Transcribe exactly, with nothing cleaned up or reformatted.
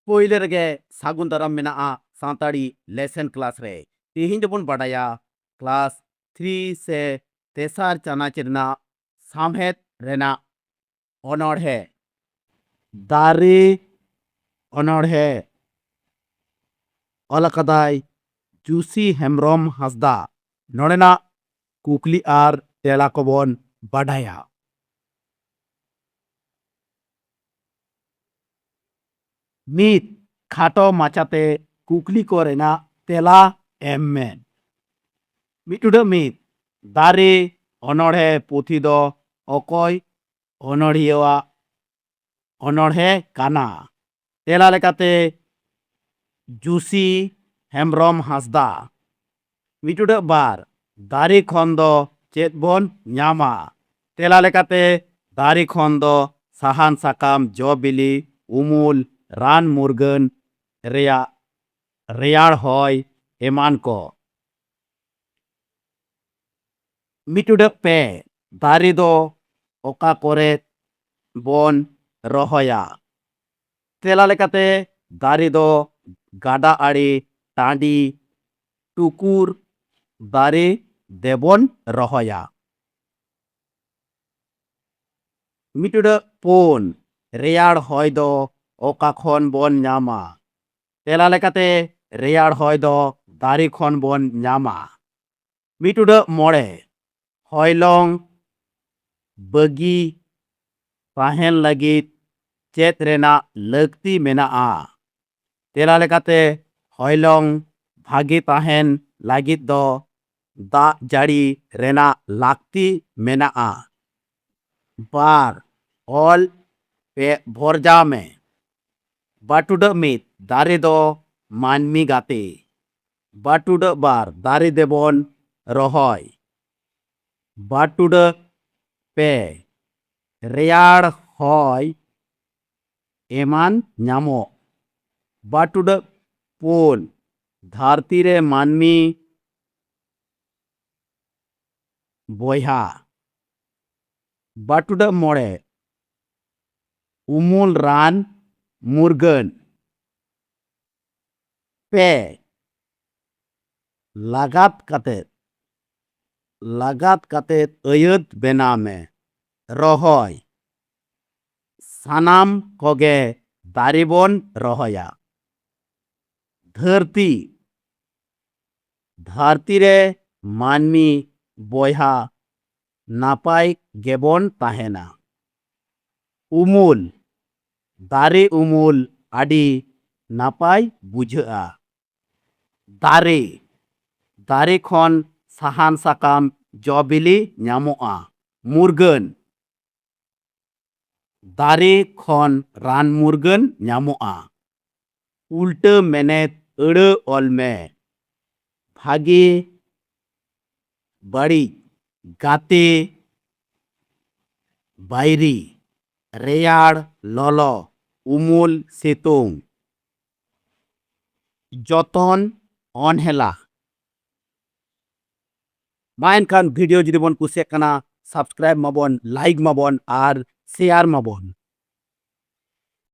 ᱯᱳᱭᱞᱳ ᱨᱮᱜᱮ ᱥᱟᱹᱜᱩᱱ ᱫᱟᱨᱟᱢ ᱢᱮᱱᱟᱜᱼᱟ ᱥᱟᱱᱛᱟᱲᱤ ᱞᱮᱥᱚᱱ ᱠᱞᱟᱥ ᱨᱮ᱾ ᱛᱮᱦᱮᱧ ᱫᱚᱵᱚᱱ ᱵᱟᱰᱟᱭᱟ ᱠᱞᱟᱥ ᱛᱷᱨᱤ ᱥᱮ ᱛᱮᱥᱟᱨ ᱪᱟᱱᱟᱪ ᱨᱮᱱᱟᱜ ᱥᱟᱶᱦᱮᱫ ᱨᱮᱱᱟᱜ ᱚᱱᱚᱬᱦᱮ᱾ ᱫᱟᱨᱮ ᱚᱱᱚᱬᱦᱮ᱾ ᱚᱞ ᱟᱠᱟᱫᱟᱭ ᱡᱩᱥᱤ ᱦᱮᱢᱵᱨᱚᱢ ᱦᱟᱸᱥᱫᱟ᱾ ᱱᱚᱰᱮᱱᱟᱜ ᱠᱩᱠᱞᱤ ᱟᱨ ᱛᱮᱞᱟ ᱠᱚᱵᱚᱱ ᱵᱟᱰᱟᱭᱟ᱾ ᱢᱤᱫ, ᱠᱷᱟᱴᱚ ᱢᱟᱪᱷᱟᱛᱮ ᱠᱩᱠᱞᱤ ᱠᱚ ᱨᱮᱱᱟᱜ ᱛᱮᱞᱟ ᱮᱢ ᱢᱮ᱾ ᱢᱤᱫ ᱴᱩᱰᱟᱹᱜ ᱢᱤᱫ, ᱫᱟᱨᱮ ᱚᱱᱚᱬᱦᱮ ᱯᱩᱛᱷᱤ ᱫᱚ ᱚᱠᱚᱭ ᱚᱱᱚᱬᱦᱤᱭᱟᱹᱣᱟᱜ ᱚᱱᱚᱬᱦᱮ ᱠᱟᱱᱟ? ᱛᱮᱞᱟ ᱞᱮᱠᱟᱛᱮ ᱡᱩᱥᱤ ᱦᱮᱢᱵᱨᱚᱢ ᱦᱟᱸᱥᱫᱟ᱾ ᱢᱤᱫ ᱴᱩᱰᱟᱹᱜ ᱵᱟᱨ, ᱫᱟᱨᱮ ᱠᱷᱚᱱ ᱫᱚ ᱪᱮᱫ ᱵᱚᱱ ᱧᱟᱢᱟ? ᱛᱮᱞᱟ ᱞᱮᱠᱟᱛᱮ ᱫᱟᱨᱮ ᱠᱷᱚᱱ ᱫᱚ ᱥᱟᱦᱟᱱ ᱥᱟᱠᱟᱢ, ᱡᱚ ᱵᱤᱞᱤ, ᱩᱢᱩᱞ, ᱨᱟᱱ ᱢᱩᱨᱜᱟᱹᱱ ᱨᱮᱭᱟᱜ ᱨᱮᱭᱟᱲ ᱦᱚᱭ ᱮᱢᱟᱱ ᱠᱚ᱾ ᱢᱤᱫ ᱴᱩᱰᱟᱹᱜ ᱯᱮ, ᱫᱟᱨᱮ ᱫᱚ ᱚᱠᱟ ᱠᱚᱨᱮ ᱵᱚᱱ ᱨᱚᱦᱚᱭᱟ? ᱛᱮᱞᱟ ᱞᱮᱠᱟᱛᱮ ᱫᱟᱨᱮ ᱫᱚ ᱜᱟᱰᱟ ᱟᱲᱮ, ᱴᱟᱺᱰᱤ, ᱴᱩᱠᱩᱨ ᱫᱟᱨᱮ ᱫᱮᱵᱚᱱ ᱨᱚᱦᱚᱭᱟ᱾ ᱢᱤᱫ ᱴᱩᱰᱟᱹᱜ ᱯᱩᱱ, ᱨᱮᱭᱟᱲ ᱦᱚᱭ ᱫᱚ ᱚᱠᱟ ᱠᱷᱚᱱ ᱵᱚᱱ ᱧᱟᱢᱟ? ᱛᱮᱞᱟ ᱞᱮᱠᱟᱛᱮ ᱨᱮᱭᱟᱲ ᱦᱚᱭ ᱫᱚ ᱫᱟᱨᱮ ᱠᱷᱚᱱ ᱵᱚᱱ ᱧᱟᱢᱟ᱾ ᱢᱤᱫ ᱴᱩᱰᱟᱹᱜ ᱢᱚᱬᱮ, ᱦᱚᱭᱞᱚᱝ ᱵᱟᱹᱜᱤ ᱛᱟᱦᱮᱱ ᱞᱟᱹᱜᱤᱫ ᱪᱮᱫ ᱨᱮᱱᱟᱜ ᱞᱟᱹᱠᱛᱤ ᱢᱮᱱᱟᱜᱼᱟ? ᱛᱮᱞᱟ ᱞᱮᱠᱟᱛᱮ ᱦᱚᱭᱞᱚᱝ ᱵᱷᱟᱜᱮ ᱛᱟᱦᱮᱱ ᱞᱟᱹᱜᱤᱫ ᱫᱚ ᱫᱟᱜ ᱡᱟᱹᱲᱤ ᱨᱮᱱᱟᱜ ᱞᱟᱹᱠᱛᱤ ᱢᱮᱱᱟᱜᱼᱟ᱾ ᱵᱟᱨ, ᱚᱞ ᱯᱮ ᱵᱷᱚᱨᱡᱟᱣ ᱢᱮ᱾ ᱵᱟᱨ ᱴᱩᱰᱟᱹᱜ ᱢᱤᱫ, ᱫᱟᱨᱮ ᱫᱚ ᱢᱟᱹᱱᱢᱤ ᱜᱟᱛᱮ᱾ ᱵᱟᱨ ᱴᱩᱰᱟᱹᱜ ᱵᱟᱨ, ᱫᱟᱨᱮ ᱫᱮᱵᱚᱱ ᱨᱚᱦᱚᱭ᱾ ᱵᱟᱨ ᱴᱩᱰᱟᱹᱜ ᱯᱮ, ᱨᱮᱭᱟᱲ ᱦᱚᱭ ᱮᱢᱟᱱ ᱧᱟᱢᱚᱜ᱾ ᱵᱟᱨ ᱴᱩᱰᱟᱹᱜ ᱯᱩᱱ, ᱫᱷᱟᱹᱨᱛᱤ ᱨᱮ ᱢᱟᱹᱱᱢᱤ ᱵᱚᱭᱦᱟ᱾ ᱵᱟᱨ ᱴᱩᱰᱟᱹᱜ ᱢᱚᱬᱮ, ᱩᱢᱩᱞ ᱨᱟᱱ ᱢᱩᱨᱜᱟᱹᱱ᱾ ᱯᱮ, ᱞᱟᱜᱟᱛ ᱠᱟᱛᱮᱫ, ᱞᱟᱜᱟᱛ ᱠᱟᱛᱮᱫ ᱟᱹᱭᱟᱹᱛ ᱵᱮᱱᱟᱣ ᱢᱮ᱾ ᱨᱚᱦᱚᱭ, ᱥᱟᱱᱟᱢ ᱠᱚᱜᱮ ᱫᱟᱨᱮ ᱵᱚᱱ ᱨᱚᱦᱚᱭᱟ᱾ ᱫᱷᱟᱹᱨᱛᱤ, ᱫᱷᱟᱹᱨᱛᱤ ᱨᱮ ᱢᱟᱹᱱᱢᱤ ᱵᱚᱭᱦᱟ ᱱᱟᱯᱟᱭ ᱜᱮᱵᱚᱱ ᱛᱟᱦᱮᱱᱟ᱾ ᱩᱢᱩᱞ, ᱫᱟᱨᱮ ᱩᱢᱩᱞ ᱟᱹᱰᱤ ᱱᱟᱯᱟᱭ ᱵᱩᱡᱷᱟᱹᱜᱼᱟ᱾ ᱫᱟᱨᱮ, ᱫᱟᱨᱮ ᱠᱷᱚᱱ ᱥᱟᱦᱟᱱ ᱥᱟᱠᱟᱢ ᱡᱚ ᱵᱤᱞᱤ ᱧᱟᱢᱚᱜᱼᱟ᱾ ᱢᱩᱨᱜᱟᱹᱱ, ᱫᱟᱨᱮ ᱠᱷᱚᱱ ᱨᱟᱱ ᱢᱩᱨᱜᱟᱹᱱ ᱧᱟᱢᱚᱜᱼᱟ᱾ ᱩᱞᱴᱟᱹ ᱢᱮᱱᱮᱛ ᱟᱹᱲᱟᱹ ᱚᱞ ᱢᱮ᱾ ᱵᱷᱟᱜᱮ, ᱵᱟᱹᱲᱤᱡ, ᱜᱟᱛᱮ, ᱵᱟᱹᱭᱨᱤ, ᱨᱮᱭᱟᱲ, ᱞᱚᱞᱚ, ᱩᱢᱩᱞ, ᱥᱤᱛᱩᱝ᱾ ᱡᱚᱛᱚᱱ, ᱚᱱᱦᱮᱞᱟ᱾ ᱢᱟ ᱮᱱᱠᱷᱟᱱ video ᱡᱩᱫᱤ ᱵᱚᱱ ᱠᱩᱥᱤᱭᱟᱜ ᱠᱟᱱᱟ, subscribe ᱢᱟᱵᱚᱱ, like ᱢᱟᱵᱚᱱ ᱟᱨ share ᱢᱟᱵᱚᱱ᱾